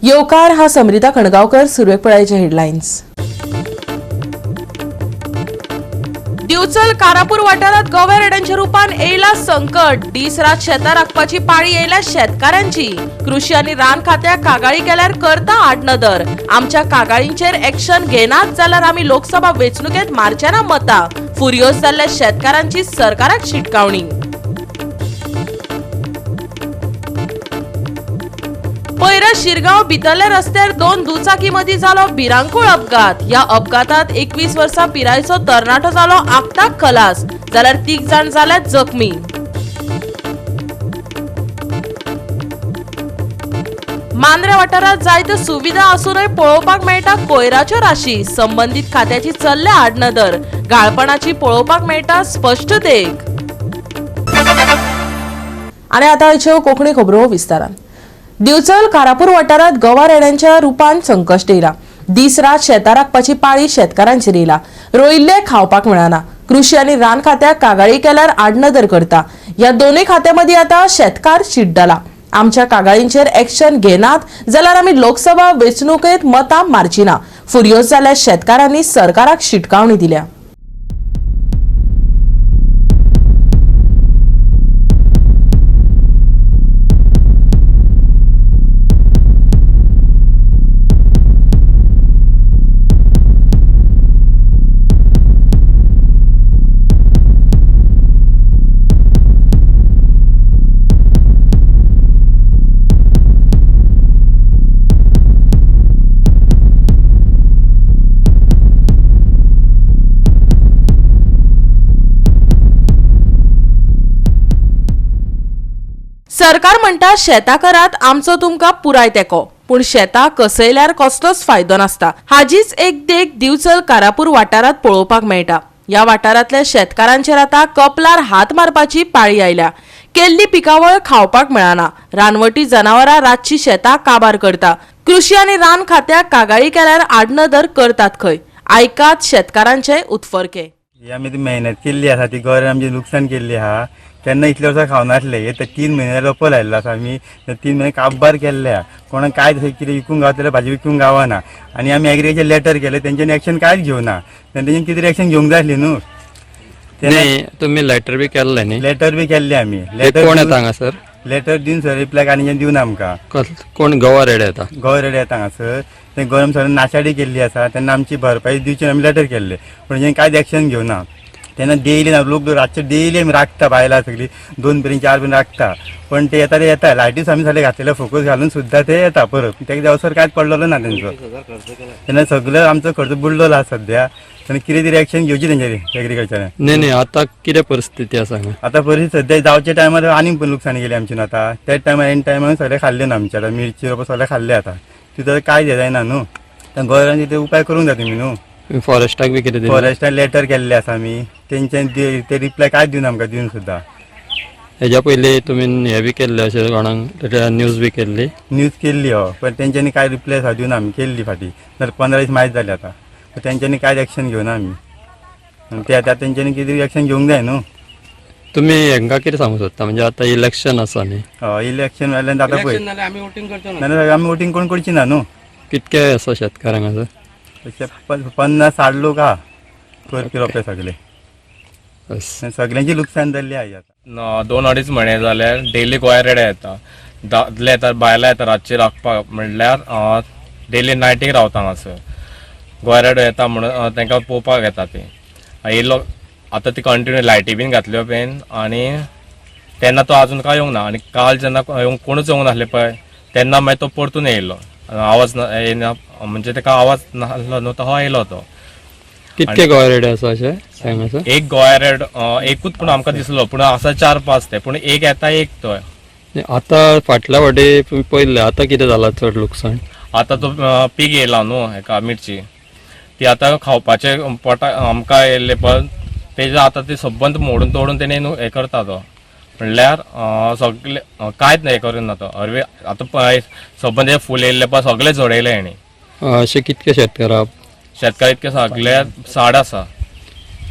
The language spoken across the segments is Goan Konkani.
येवकार हा समरिता खणगावकर. सुरवेक पळयाचे हेडलायन्स. दिवचल कारापूर वाठारात गव्या रेड्यांच्या रूपान येयला संकट. दीस रात शेतां राखपाची पाळी येयल्या शेतकारांची. कृषी आनी रान खात्याक कागाळी केल्यार करता आडनदर. आमच्या कागाळींचेर एक्शन घेनात जाल्यार आमी लोकसभा वेंचणुकेत मारचे ना मतां. फुर्योज जाल्ल्या शेतकारांची सरकाराक शिटकावणी. पैरा शिरगांव भितरल्या रस्त्यार दोन दुचाकी मदीं जालो भिरांकूळ अपघात. ह्या अपघातात 21 वर्सां पिरायेचो तरणाटो जालो आक्ताक खलास, जाल्यार 3 जाण जाल्यात जखमी. मांद्रे वाठारात जायत्यो सुविधा आसूनय पळोवपाक मेळटा कोयराच्यो राशी. संबंदीत खात्याची चल्ल्या आडनदर. घाळपणाची पळोवपाक मेळटा स्पश्ट देख. आनी आतां आयच्यो कोंकणी खबरो विस्तारान. दिवचल कारापूर वाठारात गवा रेड्यांच्या रूपान संकश्ट येयला. दीस रात शेतां राखपाची पाळी शेतकारांचेर येयला. रोयिल्ले खावपाक मेळना. कृषी आनी रान खात्याक कागाळी केल्यार आडनदर करता. ह्या दोनूय खात्या मदीं आतां शेतकार चिड्डला. आमच्या कागाळींचेर एक्शन घेनात जाल्यार आमी लोकसभा वेंचणुकेत मतां मारची ना. फुर्योज जाल्ल्या शेतकारांनी सरकाराक शिटकावणी दिल्या. सरकार म्हणटा शेतां करात, आमचो तुमकां पुराय तेंको, पूण शेतां कसयल्यार कसलोच फायदो नासता. हाजीच एक देख दिवचल कारापूर वाठारांत पळोवपाक मेळटा. ह्या वाठारांतल्या शेतकारांचेर आतां कपलार हात मारपाची पाळी आयल्या. केल्ली पिकावळ खावपाक मेळना. रानवटी जनावरां रातची शेतां काबार करता. कृषी आनी रान खात्याक कागाळी केल्यार आडनदर करतात खंय. आयकात शेतकारांचे उत्फर्के. ही आमी ती मेहनत केल्ली आसा ती गोऱ्यान आमची लुकसाण केल्ली आहा. तेन्ना इतले वर्सां खावनासले. हे तर 3 म्हयने रोपो लायल्लो आसा आमी. 3 म्हयने काबार केल्ले आहा. कोणाक काय तशें कितें विकूंक गावता जाल्यार भाजी विकूंक गावना. आनी आमी एग्रीकल्चर लेटर केलें, तेंच्यांनी एक्शन कांयच घेवना. तेंच्यांनी कितें एक्शन घेवंक जाय आसली न्हू. नाही, तुम्ही लेटर बी केल्लें न्ही? लेटर बी केल्लें आमी. ते कोण येता हांगासर? लेटर दिवन सर रिप्लाय आनी दिवना आमकां. कोण गोवा रेडे येता? गोंय रेडे येता हांगासर. ते गोंय सर नाशाडी केल्ली आसा तेन्ना आमची भरपाई दिवची आमी लेटर केल्ले, पूण तेंच्यांनी कांयच एक्शन घेवना. तेन्ना डेली ना लोक रातचे डेली आमी राखता, बायलां सगळीं 2 पर्यंत 4 पर्यंत राखता, पण ते येता ते येता. लायटीच आमी सगळे घातलेले फोकस घालून सुद्दां ते येता परत. तेका देवसर कांयच पडलेलो ना तेंचो. तेन्ना सगळो आमचो खर्च बुडलेलो आसा सद्या. तेन्ना कितें तरी एक्शन घेवची तेंच्यानी एग्रीकल्चरान. न्ही न्ही, आतां कितें परिस्थिती आसा हांगा? आतां परिस्थिती सद्या जावच्या टायमार आनीक पण लुकसाण गेली आमची न्हू. आतां त्याच टायमार एन टायमार सगळें खाल्लें ना आमच्या. आतां मिरची रोपा सगळें खाल्लें. आतां तितून कांय जायना न्हू. गोंयांत ते उपाय करूंक जाय तुमी न्हू. फॉरेस्टाक बी कितें दिलें? फॉरेस्टान लेटर केल्ले आसा आमी. तेंच्यानी ते रिप्लाय कांयच दिवना आमकां दिवन सुद्दां. हेज्या पयलीं तुमी हे बी केल्ले अशें कोणाक न्यूज बी केल्ली? न्यूज केल्ली हो, पण तेंच्यांनी कांय रिप्लाय सुद्दां दिवना. आमी केल्ली फाटीं नाल्यार 15 दीस मायज जाले आतां, पण तेंच्यांनी कांयच एक्शन घेवना आमी. आनी ते आतां तेंच्यांनी कितें एक्शन घेवंक जाय न्हू. तुमी हांकां कितें सांगूंक सोदता? म्हणजे आतां इलेक्शन आसा न्ही? हय, इलेक्शन जाल्यार आतां पळय नाल्यार आमी वोटींग करचो ना. नाल्यार आमी वोटींग कोण करची ना न्हू. कितके आसा शेतकार हांगासर? तशे 50-60 लोक आहा करपी रोपे सगळे. बस. सगळ्यांची लुकसाण जाल्ली आहा आतां. 2-2.5 म्हयने जाले डेली गोंय रेडे येता. दादले येता, बायलां येता रातचे राखपाक, म्हणल्यार डेली नायटीक रावता हांगासर. गोंय रेडो येता म्हणून तांकां पळोवपाक येता ती येयलो. आतां ती कंटिन्यू लायटी बीन घातल्यो पेन आनी तेन्ना तो आजून काय येवंक ना. आनी काल जेन्ना येवंक कोणूच येवंक नासले पळय तेन्ना मागीर तो परतून येयलो. आवाज येयना म्हणजे ताका आवाज नासलो न्हू, तो येयलो तो. कितके गोवा रेडे आसा अशें हांगासर? एक गोंय रेड एकूच पूण आमकां दिसलो, पूण आसा 4-5 ते, पूण एक येता एक तो. आतां फाटल्या फावटी तुमी पळयल्लें, आतां कितें जालां चड लुकसाण? आतां तो पीक येयला न्हू हेका मिरची, ती आतां खावपाचे पोटा आमकां येयल्ले, पण तेजे आतां ती सबंद मोडून तोडून तेणी न्हू हें करता तो. म्हणल्यार सगळे कांयच हें करूं ना तो. हरवे आतां पळय सबंद हे फूल येयल्ले पळय सगळे झडयले हेणी. अशें कितके शेतकार आहा? शेतकार इतके सगळे 60 आसा.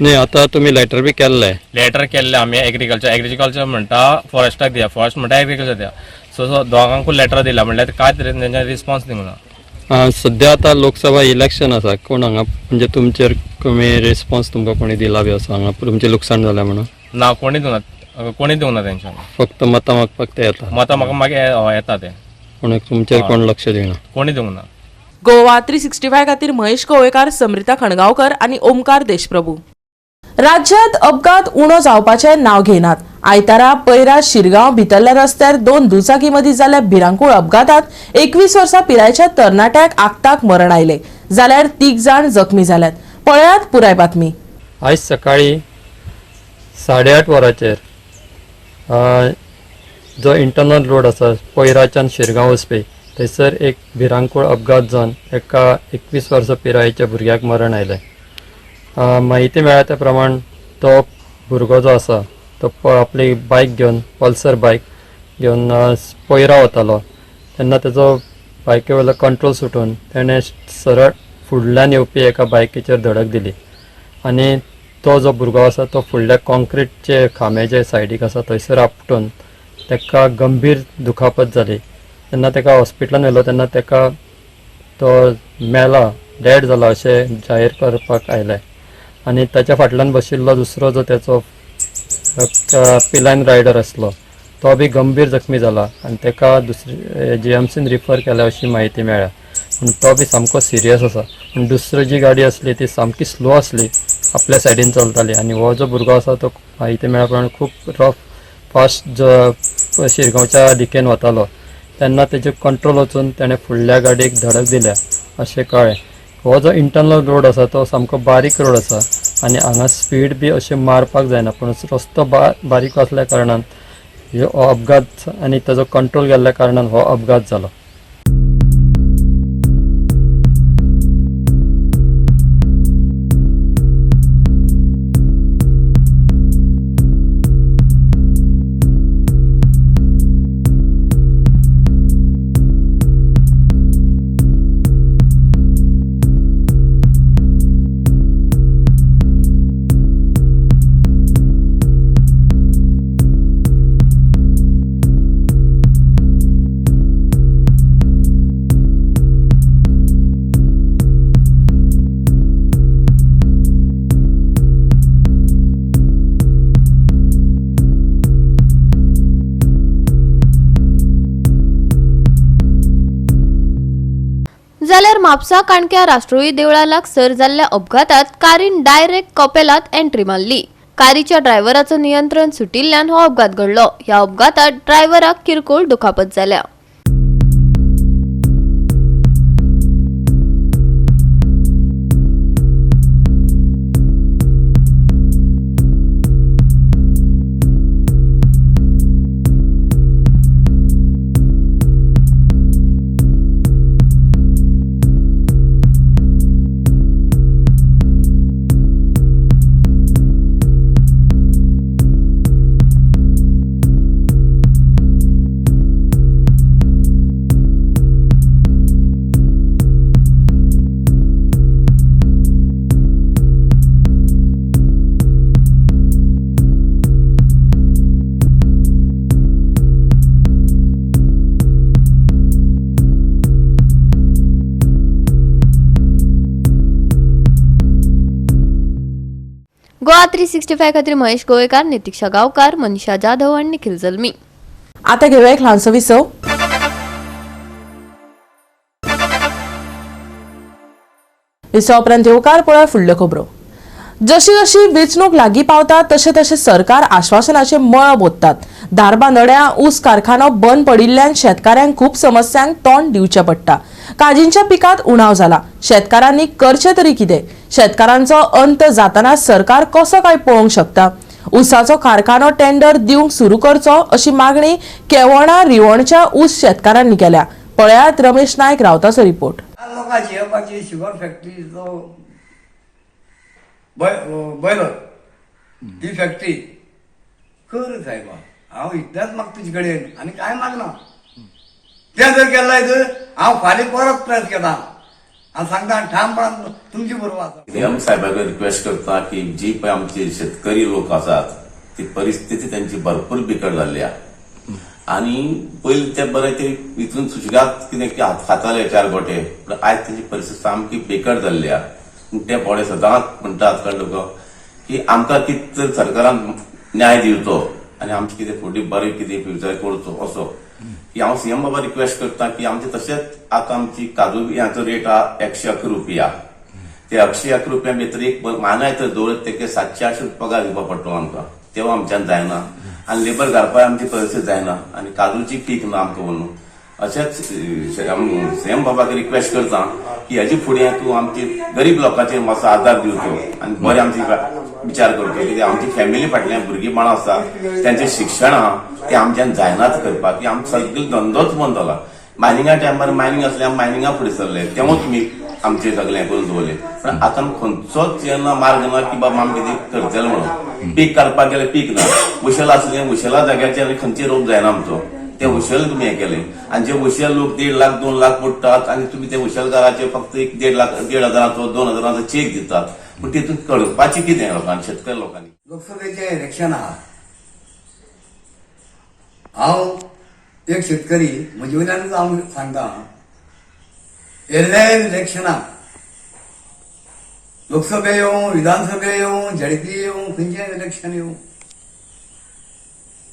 न्ही, आतां तुमी लेटर बी केल्लें? लेटर केल्ले आमी एग्रीकल्चर. एग्रीकल्चर म्हणटा फॉरेस्टाक दिया, फॉरेस्ट म्हणटा एग्रीकल्चर दिया. सो सो दोगांकूय लेटर दिला म्हणल्यार कांयच तेंच्यानी रिस्पॉन्स दिवंक ना. सद्या आतां लोकसभा इलेक्शन आसा, कोण हांगा म्हणजे तुमचेर कमी रिस्पॉन्स तुमकां कोणी दिला बी असो हांगा तुमचें लुकसाण जालें म्हणून? ना, कोणी दिवना, कोणी दिवना तेंच्यांनी. फक्त मतां मागपाक ते येता? मतां म्हाका मागीर हय येता ते. पूण तुमचेर कोण लक्ष दिना? कोणी दिवंक ना. गोवा 365 खातीर महेश कवळेकार, समृता खणगांवकर आनी ओमकार देशप्रभू. राज्यात अपघात उणो जावपाचें नांव घेनात. आयतारा पैरा शिरगांव भितरल्या रस्त्यार 2 दुचाकी मदीं जाल्ल्या भिरांकूळ अपघातात 21 वर्सां पिरायेच्या तरणाट्याक आक्ताक मरण आयलें, जाल्यार 3 जाण जखमी जाल्यात. पळयात पुराय बातमी. आयज सकाळी 8:30 वरांचेर जो इंटरनल रोड आसा पैराच्यान शिरगांव वचपी थंयसर एक भिरांकूळ अपघात जावन एका 21 वर्सां पिरायेच्या भुरग्याक मरण आयलें. म्हायती मेळ्ळ्या त्या प्रमाण तो भुरगो जो आसा तो आपली बायक घेवन, पल्सर बायक घेवन पैरा वतालो तेन्ना तेजो बायके वयलो कंट्रोल सुटून तेणें सरळ फुडल्यान येवपी एका बायकीचेर धडक दिली आनी तो जो भुरगो आसा तो फुडल्या कॉन्क्रिटचे खांब्याचे सायडीक आसा थंयसर आपटून ताका गंभीर दुखापत जाली. तेन्ना ताका हॉस्पिटलान व्हेलो तेन्ना ताका तो मेला, डॅड जाला अशें जाहीर करपाक आयलें आनी ताच्या फाटल्यान बशिल्लो दुसरो जो तेचो पिलायन रायडर आसलो तो बी गंभीर जखमी जाला आनी ताका दुसरी जीएमसीन रिफर केल्या अशी म्हायती मेळ्ळ्या. पूण तो बी सामको सिरियस आसा. पूण दुसरी जी गाडी आसली ती सामकी स्लो आसली, आपल्या सायडीन चलताली आनी हो जो भुरगो आसा तो म्हायती मेळ्ळ्या प्रमाण खूब रफ फास्ट जो शिरगांवच्या दिकेन वतालो तेन्ना तेजे कंट्रोल वचून तेणें फुडल्या गाडयेक धडक दिल्या अशें कळ्ळें. हो जो इंटरनल रोड आसा तो सामको बारीक रोड आसा आनी हांगा स्पीड बी अशें मारपाक जायना, पूण रस्तो बारीक आसल्या कारणान हो अपघात आनी ताजो कंट्रोल गेल्ल्या कारणान हो अपघात जालो. जाल्यार म्हापसा काणक्या राष्ट्रोळी देवळा लागसर जाल्ल्या अपघातात कारीन डायरेक्ट कपेलात एंट्री मारली. कारीच्या ड्रायव्हराचो नियंत्रण सुटिल्ल्यान हो अपघात घडलो. ह्या अपघातात ड्रायव्हराक किरकोळ दुखापत जाल्या. गोवा 365 खातीर महेश गोवेकार, नितिक्षा गांवकार, मनीषा जाधव आनी निखिल जल्मी. आता घेऊया एक ल्हानसो विसव. विसवा उपरांत येवकार पळय फुडल्यो खबरो. जशी जशी वेंचणूक लागीं पावता तशें तशें सरकार आश्वासनाचे मळ ओततात. धारबांदोड्या ऊस कारखानो बंद पडिल्ल्यान शेतकाऱ्यांक खूब समस्यांक तोंड दिवचें पडटा. काजींच्या पिकांत उणाव जाला. शेतकारांनी करचें तरी कितें? शेतकारांचो अंत जातना सरकार कसो काय पळोवंक शकता? ऊसाचो कारखानो टेंडर दिवंक सुरू करचो अशी मागणी केवणा रिवणच्या ऊस शेतकारांनी केल्या. पळयात रमेश नायक रावताचो रिपोर्ट. लोकांची येवपाची शुगर फॅक्टरीचो बॉयलर ती फॅक्टरी कर साहेबा, हांव इतलेंच मागता तुजे कडेन आनी कांय मागना. तें जर केलें तर हांव फाल्यां परत प्रेस घेता हांव सांगता ठामपणान तुमचे बरोबर आसा. एम साहेबाक रिक्वेस्ट करता की जी पळय आमची शेतकरी लोक आसात ती परिस्थिती त्यांची भरपूर बिकट जाल्ली आहा. आनी पयलीं ते बरें ते हितून सुशेगाद कितें खाताले चार गोटे, पूण आयज तेंची परिस्थिती सामकी बेकार जाल्ली आहा. पूण ते बोडे सदांच म्हणटा आजकाल लोक की आमकां कितें तर सरकारान न्याय दिवचो आनी आमचें कितें फुडें बरें कितें फ्युचर करचो असो की हांव सीएम बाबा रिक्वेस्ट करता की आमचें तशेंच आतां आमची काजू बियांचो रेट आहा 111 रुपया. ते 111 रुपया भितर एक मानाय तर दवरत तेका 700-800 पगार दिवपा पडटलो आमकां, तेव्हा आमच्यान जायना आनी लेबर घालपाक आमची परिस्थिती जायना आनी काजूची पीक ना आमकां. म्हणून अशेंच सीएम बाबाक रिक्वेस्ट करता की हेजे फुडें तूं आमची गरीब लोकांचेर मातसो आदार दिवचो आनी बरें आमची विचार करचो. कित्याक आमची फॅमिली फाटल्यान भुरगीं बाळां आसा, तेंचें शिक्षण आहा, तें आमच्यान जायनाच करपाक की आमचो सगळो धंदोच बंद जाला. मायनिंगा टायमार मायनिंग आसलें, आमी मायनिंगा फुडें सरले, तेवूच तुमी आमचे सगळें करून दवरलें. पण आतां खंयचोच जेन्ना मार्ग ना की बाबा आमी कितें करतले म्हणून. पीक काडपाक गेल्यार पीक ना, उशेल आसलें उशेला जाग्याचेर खंयचे रोग जायना आमचो, ते उशेल तुमी हें केलें आनी जे उशेल लोक 1.5 लाख 2 लाख बुडटात आनी तुमी ते उशेलकाराचे फक्त एक 1.5 लाख 1.5 हजाराचो 2 हजाराचो चेक दितात, पूण तितून कळपाचें कितें लोकांनी, शेतकरी लोकांनी. लोकसभेचें इलेक्शन आहा, हांव एक शेतकरी म्हजे वयल्यानूच हांव सांगता, येयल्ले इलेक्शनाक लोकसभे येवं, विधानसभे येवं, झेडपी येवं, खंयचें इलेक्शन येवं,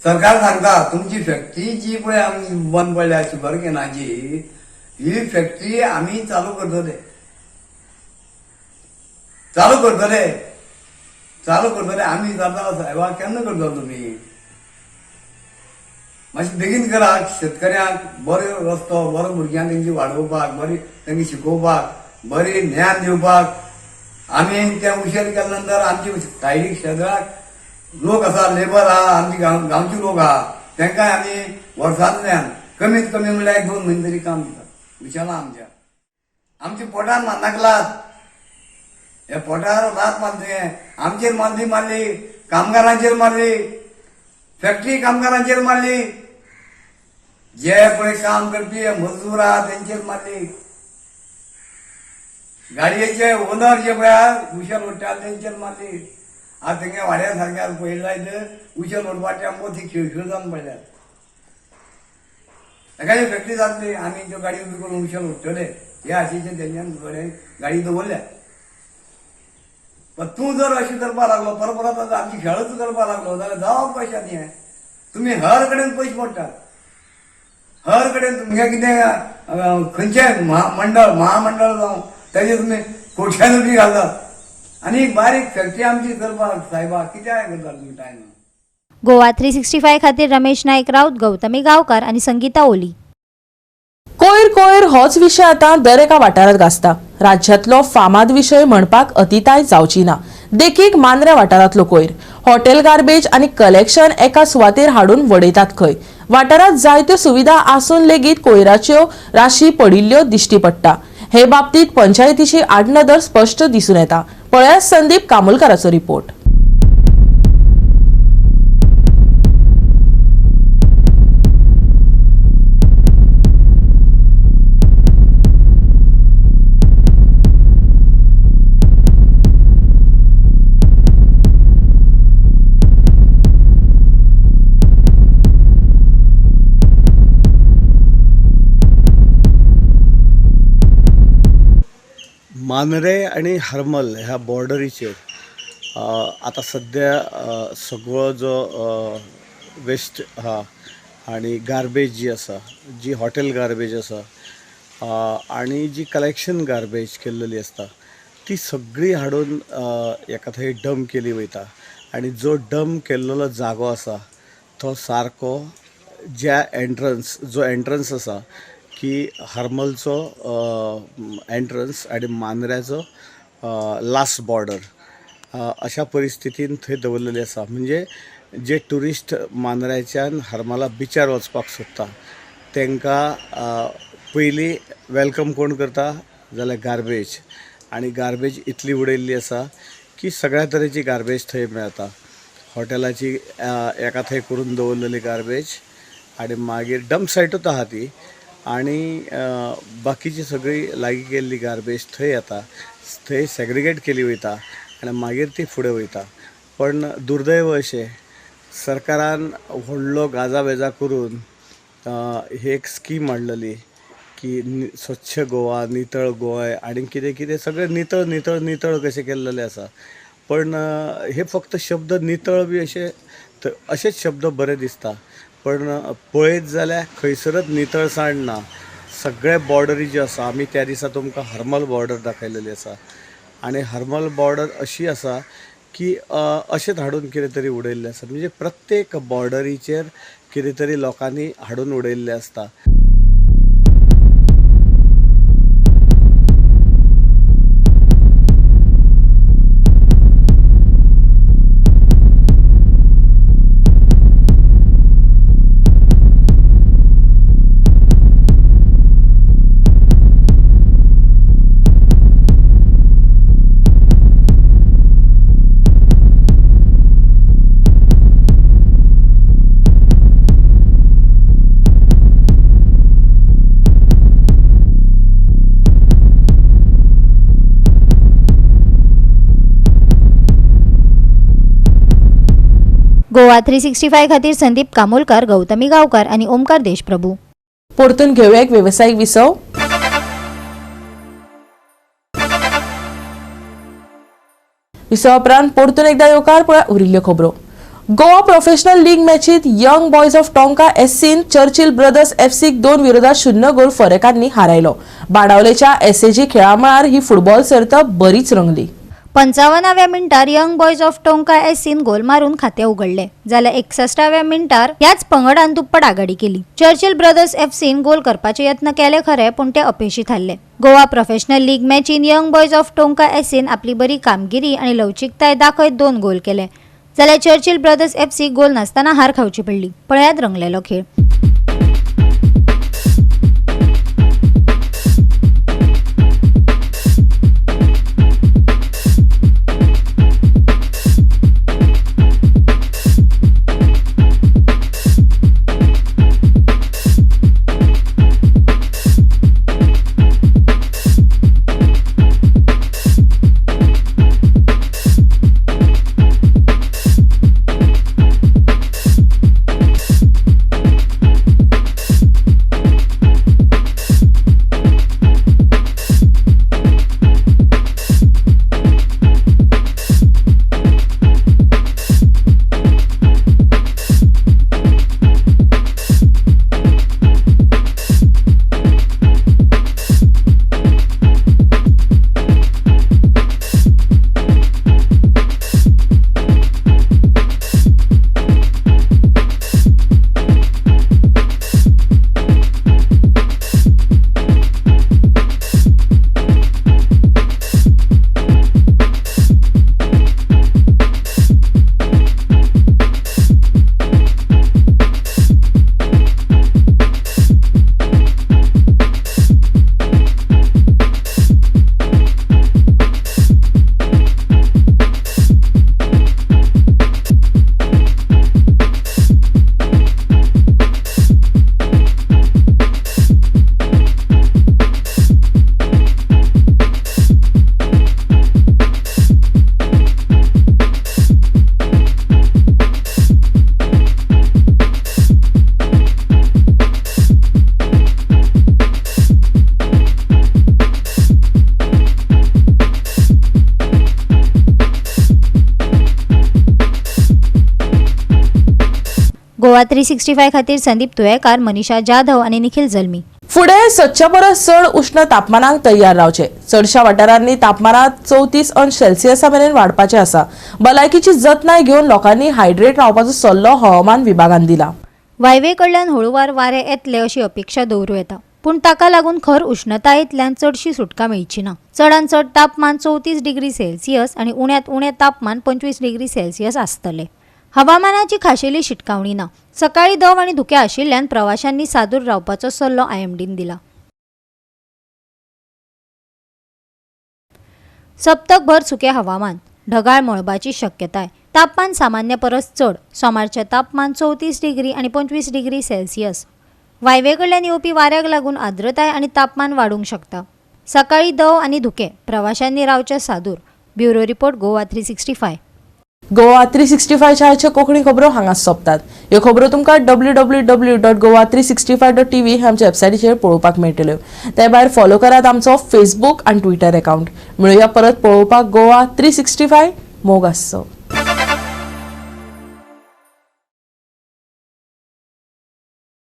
सरकार सांगता तुमची फॅक्टरी जी पळय आमी बंद पडल्या शुगर कॅनाची, ही फॅक्टरी आमी चालू करतले, चालू करतले, चालू करतले आमी जाता साहेबा केन्ना करतले तुमी मातशें बेगीन करात. शेतकऱ्यांक बरो रस्तो, बरो भुरग्यांक तेंची वाडोवपाक, बरी तेंकां शिकोवपाक, बरी ज्ञान दिवपाक. आमी तें उशेल केल्या नंतर आमची सायडीक शेजराक लोक आसा, लेबर आहा, आमची गांवचे लोक आहा, तेंकांय आमी वर्सांतल्यान कमीत कमी म्हणल्यार 1-2 म्हयने तरी काम दितात. उशेलां आमच्या आमच्या पोटान मारनाकलात, हे पोटार लात मारली, आमचेर मारली, मारली कामगारांचेर मारली, फॅक्टरी कामगारांचेर मारली, जे पळय काम करपी मजूर आहा तेंचेर मारली, गाडयेचे ओनर जे पळय उशेल ओडटाले तेंचेर मारली. आतां तेंगे वाड्या सारक्या पळयला उशेल ओडपाचे आमकां ती खिळखिळ जावन पडल्यात. एखादी फॅक्टरी जातली आमी त्यो गाडी उबी करून उशेल ओडटले हे आशेचे तेंच्यान गाडी दवरल्या. पण तूं जर अशें करपाक लागलो, परत परत आमची खेळच करपाक लागलो जाल्यार जावप कशें न्ही. तुमी हर कडेन पयशे मोडटात, हर कडेन तुमगे कितें खंयचें महामंडळ महामंडळ जावं तेजे तुमी कोट्यान रुपया घालतात आनी एक बारीक फॅक्टरी आमची करपाक साहेबा कित्याक करतात तुमी टायम. गोवा 365 खातीर रमेश नायक राऊत, गौतमी गांवकार आनी संगीता ओली. कोयर कोयर होच विशय आतां दर एका वाठारांत गाजता. राज्यांतलो फामाद विशय म्हणपाक अतिताय जावची ना. देखीक मांद्रे वाठारांतलो कोयर, हॉटेल गार्बेज आनी कलेक्शन एका सुवातेर हाडून वडयतात खंय. वाठारांत जायत्यो सुविधा आसून लेगीत कोयराच्यो राशी पडिल्ल्यो दिश्टी पडटा. हे बाबतीत पंचायतीची आडनदर स्पश्ट दिसून येता. पळयात संदीप कामुलकाराचो रिपोर्ट. मांद्रे आणि हरमल ह्या बॉर्डरीचेर आतां सद्या सगळो जो वेस्ट आहा आनी गार्बेज जी आसा, जी हॉटेल गार्बेज आसा आनी जी कलेक्शन गार्बेज केल्लेली आसता ती सगळी हाडून एका थंय डंप केली वयता आनी जो डंप केल्लो जागो आसा तो सारको ज्या एंट्रन्स जो एंट्रन्स आसा की हरमलचो एंट्रन्स आनी मांद्र्याचो लास्ट बॉर्डर अशा परिस्थितीन थंय दवरलेली आसा. म्हणजे जे ट्युरिस्ट मांद्र्याच्यान हरमला बिचार वचपाक सोदता तांकां पयलीं welcome कोण करता जाल्यार गार्बेज, आनी गार्बेज इतली उडयल्ली आसा की सगळ्या तरेची गार्बेज थंय मेळटा. हॉटेलाची एका थंय करून दवरलेली गार्बेज आनी मागीर डंप सायटूच आहा ती आनी बाकीची सगळी लागीं केल्ली गार्बेज थंय येता, थंय सेग्रिगेट केली वयता आनी मागीर ती फुडें वयता. पण दुर्दैव अशें सरकारान व्हडलो गाजा बेजा करून ही एक स्कीम हाडलेली की स्वच्छ गोवा, नितळ गोंय आनी कितें कितें सगळें नितळ नितळ नितळ कशें केल्लेलें आसा. पण हे फक्त शब्द नितळ बी अशे अशेच शब्द बरे दिसता, पण पळयत जाल्यार खंयसरच नितळसाण ना. सगळे बॉर्डरी ज्यो आसा, आमी त्या दिसा तुमकां हरमल बॉर्डर दाखयलेली आसा आनी हरमल बॉर्डर अशी आसा की अशेंच हाडून कितें तरी उडयल्लें आसा. म्हणजे प्रत्येक बॉर्डरीचेर कितें तरी लोकांनी हाडून उडयल्लें आसता. गोवा 365 खातीर संदीप कामोलकर, गौतमी गावकर आणि ओमकार देशप्रभू. परतून घेऊया एक वेवसायीक विसव. विसवा उपरांत परतून एकदा येवकार पळय उरिल्ल्यो खबरो. गोवा प्रोफेशनल लीग मॅचीत यंग बॉयज ऑफ टोंका एससीन चर्चिल ब्रदर्स एफसीक 2-0 गोल फरकांनी हारायलो. बाणावलेच्या एसएजी खेळामळार ही फुटबॉल सर्त बरीच रंगली. 55व्या मिनटार यंग बॉयज ऑफ टोंका एससीन गोल मारून खाते उघडले, जाल्यार 61व्या मिनटार ह्याच पंगडान दुप्पट आघाडी केली. चर्चिल ब्रदर्स एफसीन गोल करपाचे यत्न केले खरे, पूण ते अपेशी थारले. गोवा प्रोफेशनल लीग मॅचीन यंग बॉयज ऑफ टोंका एससीन आपली बरी कामगिरी आनी लवचिकताय दाखयत 2 गोल केले, जाल्यार चर्चिल ब्रदर्स एफसी गोल नासतना हार खावची पडली. पळयात रंगलेलो खेळ. गोवा 365 खातीर संदीप तुयेकार, मनीषा जाधव आणि निखिल जल्मी. फुडें सदच्या परस चड उश्ण तापमानाक तयार रावचे. चडशा वाठारांनी तापमानात 34 अंश सेल्सियसा मेरेन वाडपाचें आसा. भलायकीची जतनाय घेवन लोकांनी हायड्रेट रावपाचो सल्लो हवामान विभागान दिला. वायवे कडल्यान हळुवार वारे येतले अशी अपेक्षा दवरूं येता, पूण ताका लागून खर उश्णतायेंतल्यान चडशी सुटका मेळची ना. चडांत चड तापमान 34 डिग्री सेल्सियस आनी उण्यांत उणें तापमान 25 डिग्री सेल्सियस आसतलें. हवामानाची खाशेली शिटकावणी ना. सकाळी दव आनी धुकें आशिल्ल्यान प्रवाशांनी सादूर रावपाचो सल्लो आयएमडीन दिला. सप्तकभर सुकें हवामान, ढगाळ मळबाची शक्यताय. तापमान सामान्य परस चड. सोमारचें तापमान 34 डिग्री आनी 25 डिग्री सेल्सियस. वायवे कडल्यान येवपी वाऱ्याक लागून आर्द्रताय आनी तापमान वाडूंक शकता. सकाळी दव आनी धुकें, प्रवाशांनी रावचें सादूर. Bureau report, Goa 365. गोवा 365 च्या कोंकणी खबरो हांगा सोंपतात. ह्यो खबरो तुमकां www.goa365.tv ह्या आमच्या वेबसायटीचेर पळोवपाक मेळटल्यो. ते भायर फॉलो करात आमचो फेसबूक आनी ट्विटर अकाउंट. मेळुया परत पळोवपाक गोवा 365. मोग आसचो.